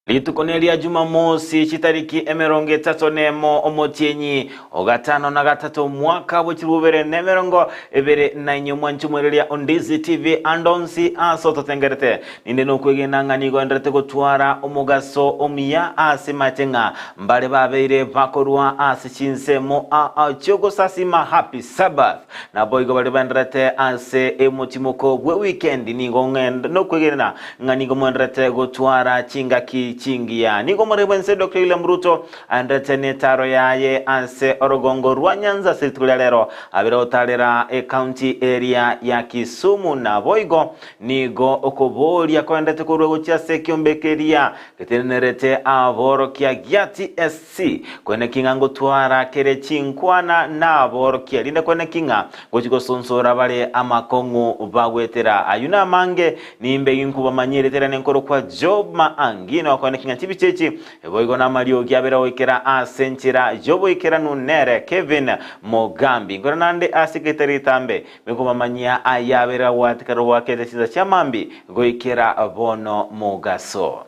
Rituko neria Jumamosi, chitariki 31 omotienyi o gatano na gatato omwaka bwe chilifu bibere na 24 omwanchi omoereria o Ndizi TV ande onsi ase ototengerete. Ninde nokwegena ng'a nigo enderete gotwara omogaso omuya ase mache ng'a mbare babeire bakorwa ase chinsemo aa chi'ogosasima Happy Sabbath. Naboigo baria baenderete ase emotimoko bwe weekend nigo ng'ende nokwegena ng'a nigo mwenderete gotwara chingaki chingiya. Nigo omoremi bw'ense Doctor William Ruto aenderete netaro yaye ase orogongo rwa Nyanza ase rituko ria rero abere gotarera ecounty eria ya Kisumu. Naboigo nigo okoboria koenderete korwa gochia ase ekiombe keria getenenerete aborokia gia TSC Kweneki ng'a ngotwara kere chinkwana naborokia, rinde kweneki ng'a ngochia gosonsora bare amakong'u bagwetera. Ayio namange, nimbe ginkobamanyia erieta riane nkorokwa Job Maangi, na kweneki ng'a chibicha echi boigo namariogi abere goikera ase enchera y'oboikeranu nere Kevin Mogambi. Nkorera naende ase egeita ritambe, ninkobamanyia ayabere agwatekera goakete chinsa chia mambia goikera bono mogaso.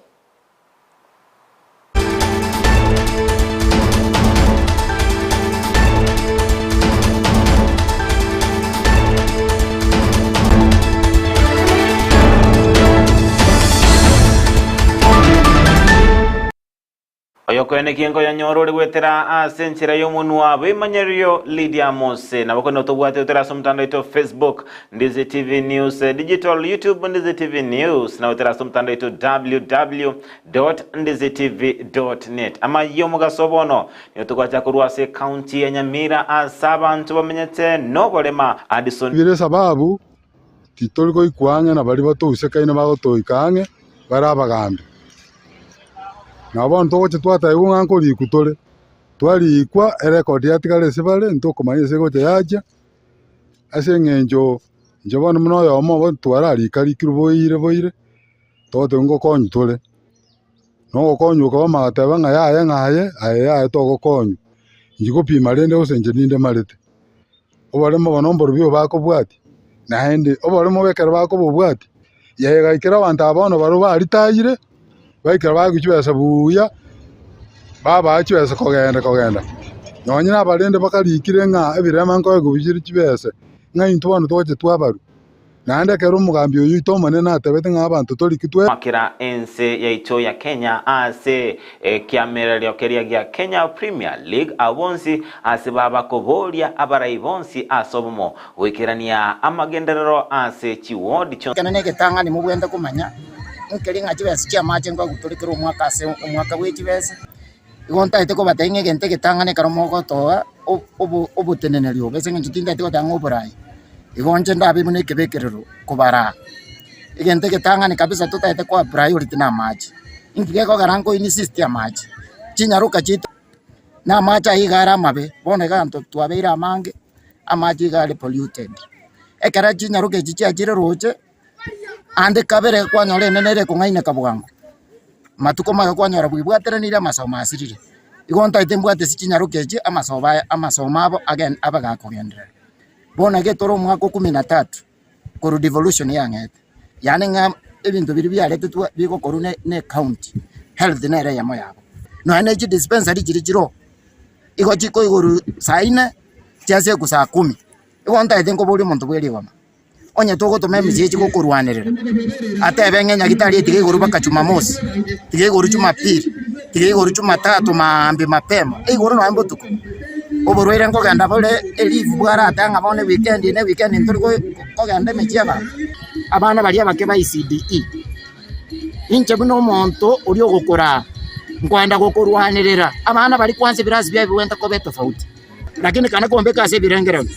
Oyokoenekia nkoyanyora ore goetera ase enchera y'omonwa bw'emanyererio Lydia Mose. Nabo kore notobwate goetera ase omotandao oito Facebook Ndizi TV News Digital, YouTube Ndizi TV News na goetera ase omotandao oito www.ndizitv.net. Amayia omogaso bono nigo togocha korwa ase ekaunti ya Nyamira ase abanto bamenyete noborema Addison Bire esababu titori goikwa ang'e na baria batousekaine bagotoika ang'e bare abagambi. Nabo bono togocha twatebigwa ng'a nkorikwa tore, twarikwa erekodi yatigara ase bare ntokomanya ase egocha yachia, ase eng'encho inche bono buna oyomo obo twararikarikirwe boire boire, togoteba ngokonywa tore, na ogokonywa okaba omanya ng'a yaya ng'a aye, aye yaya togokonywa, inche gopima rende gose inche ninde marete. Oboremo obo nomborobio obo bakobwatia, naende oboremo obo ekero bakobobwatia, yaye gaikera abanto aba bono barobwo baritayire, baikera baakwa chibesa buuya, babaa chibesa kogenda kogenda. Nonye na abarende bakarikire ng'a ebirema nkoegwa bire chibesa, ng'a intwe bono togocha twabarwa. Naende ekero omogambi oyio oito omonene atebete ng'a abanto toriki twe. Kera ense yaito ya Kenya ase ekiamererio keria gia Kenya Premier League abwo bonsi ase babakoboria abarai bonsi ase obomo goikerania amagenderero ase chiward chionsi. Ekero negetang'ani mobwenerete komanya, nkeri ng'a chibesa chi'amache nkoigwa tore kera omwaka ase omwaka bwe chibesa, igo ntagete kobatebia ng'a egento egetang'ani ekero mogotoa oboteneneri obo ase eng'encho tintagete goteba ng'a oboraai, igo inche ndabe buna ekebekerero kobaraa. Egento egetang'ani kabisa totagete koa priority na amache, inki gekogera nko insist amache, chinyaroka chiaito na amache aywo iga are amabe, bono iga abanto twabeire amange, amache iga are polluted. Ekero chinyaroka echi chiachire roche. Ande kabere kwanyora enene ere ekong'aineka bwango, matuko maye kwanyora bwebwateranire amasomo asirire. Igo ntaete mbwate ase chinyaroka echi amasobo aya amasomo abo agen abe gakogenderera. Bono iga tore omwaka o kumi na tatu korwa devolution yang'ete, yaani ng'a ebinto biria biaretetwe bigokorwa ne ne ecounty, health nere eyemo yabo. Nonya ne chidispensary chiria chiroo, igo chikoigorwa saa nne, chiasekwa saa kumi, igo ntaete nkoboria omonto bwe rigoma. Onye togotoma emechie echi gokorwanerera, atebe ng'a enyagitari eye tiga igorwe mpaka Jumamosi, tiga igorwe Jumapili, tiga igorwe Jumatatu maambia mapema, eigorwe nonye botuko. Oborwaire nkogenda bore elifu bwaratebe ng'a bono ewikendi eye na ewikendi ntori kogenda emechie y'abanto. Abana baria abake ba ECDE, inche buna omonto oria ogokoraa, nkoenda gokorwanerera abana baria kwansa ebirasi biaye bibwenerete koba etofauti. Lakini kane kombeka ase ebirengererio,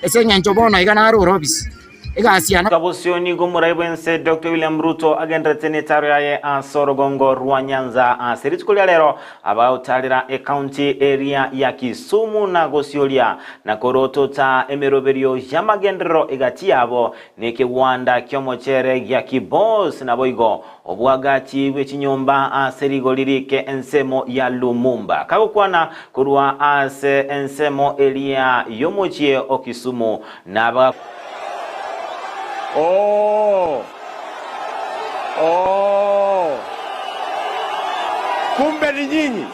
ase engencho bono iga nare ore obisi, egasi yane. Bosio nigo omorai bw'ense Doctor William Ruto agenderete netaro yaye ase orogongo rwa Nyanza ase rituko ria rero abagotarera ecounty eria ya Kisumu na gosioria na korotota emeroberio y'amagenderero egati yabo nekegwanda ki'omochere gia Kibos naboigo Oboagachi bwe chinyomba ase rigori rike ensemo ya Lumumba. Kagokwana korwa ase ensemo eria y'omochie o Kisumu na. Oh! Oh! Kumbe ni nyinyi.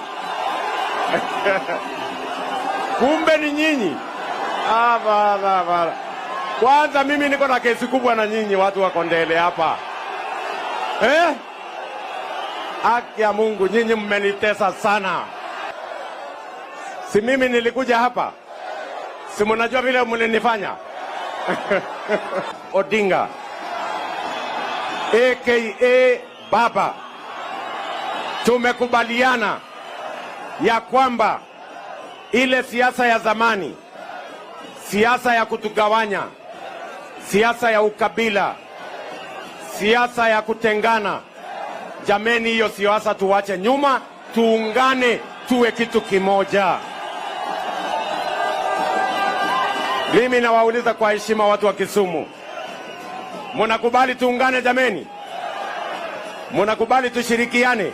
Kumbe ni nyinyi. Hapana, hapana. Kwanza mimi niko na kesi kubwa na nyinyi watu wa Kondele hapa. Eh? Haki ya Mungu, nyinyi mmenitesa sana. Si mimi nilikuja hapa? Si mnajua vile mlinifanya? Odinga aka Baba, tumekubaliana ya kwamba ile siasa ya zamani, siasa ya kutugawanya, siasa ya ukabila, siasa ya kutengana, jameni, hiyo siasa tuwache nyuma, tuungane, tuwe kitu kimoja. Mimi nawauliza kwa heshima, watu wa Kisumu, munakubali tuungane jameni? Munakubali tushirikiane?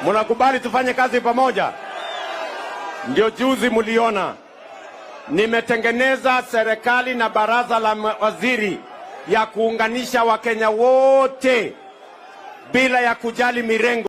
Munakubali tufanye kazi pamoja? Ndio juzi muliona nimetengeneza serikali na baraza la mawaziri ya kuunganisha Wakenya wote bila ya kujali mirengo.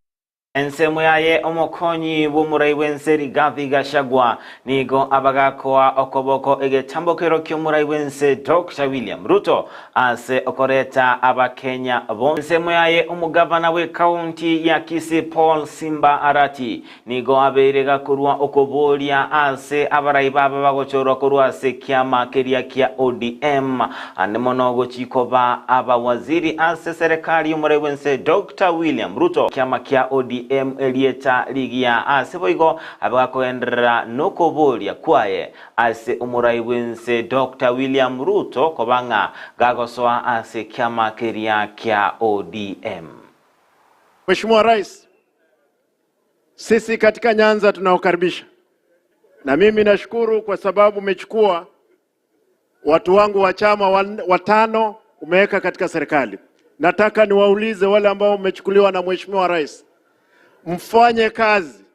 Ensemo yaye omokonyi bw'omorai bw'ense Rigathi Gachagua nigo abagakoa okoboko egetambokero ki'omorai bw'ense Dr William Ruto ase okoreta abakenya bo ensemo yaye omogavana bw'ekaunti ya Kisii Paul Simba Arati nigo abeire gakorwa okoboria ase abarai baba bagochorwa korwa ase ekiama keria kia ODM ande mono gochi koba abawaziri ase eserekari y'omorai bw'ense Doctor William Ruto. Ekiama kia ODM erieta rigiya ase boigo abe gakogenderera nokoboria kwaye ase omorai bw'ense Doctor William Ruto koba ng'a gagosoa ase ekiama keria kia ODM. Mheshimiwa Rais, sisi katika Nyanza tunakukaribisha, na mimi nashukuru kwa sababu umechukua watu wangu wa chama watano umeweka katika serikali. Nataka niwaulize wale ambao umechukuliwa na Mheshimiwa Rais, mfanye kazi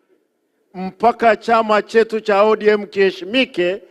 mpaka chama chetu cha ODM kiheshimike.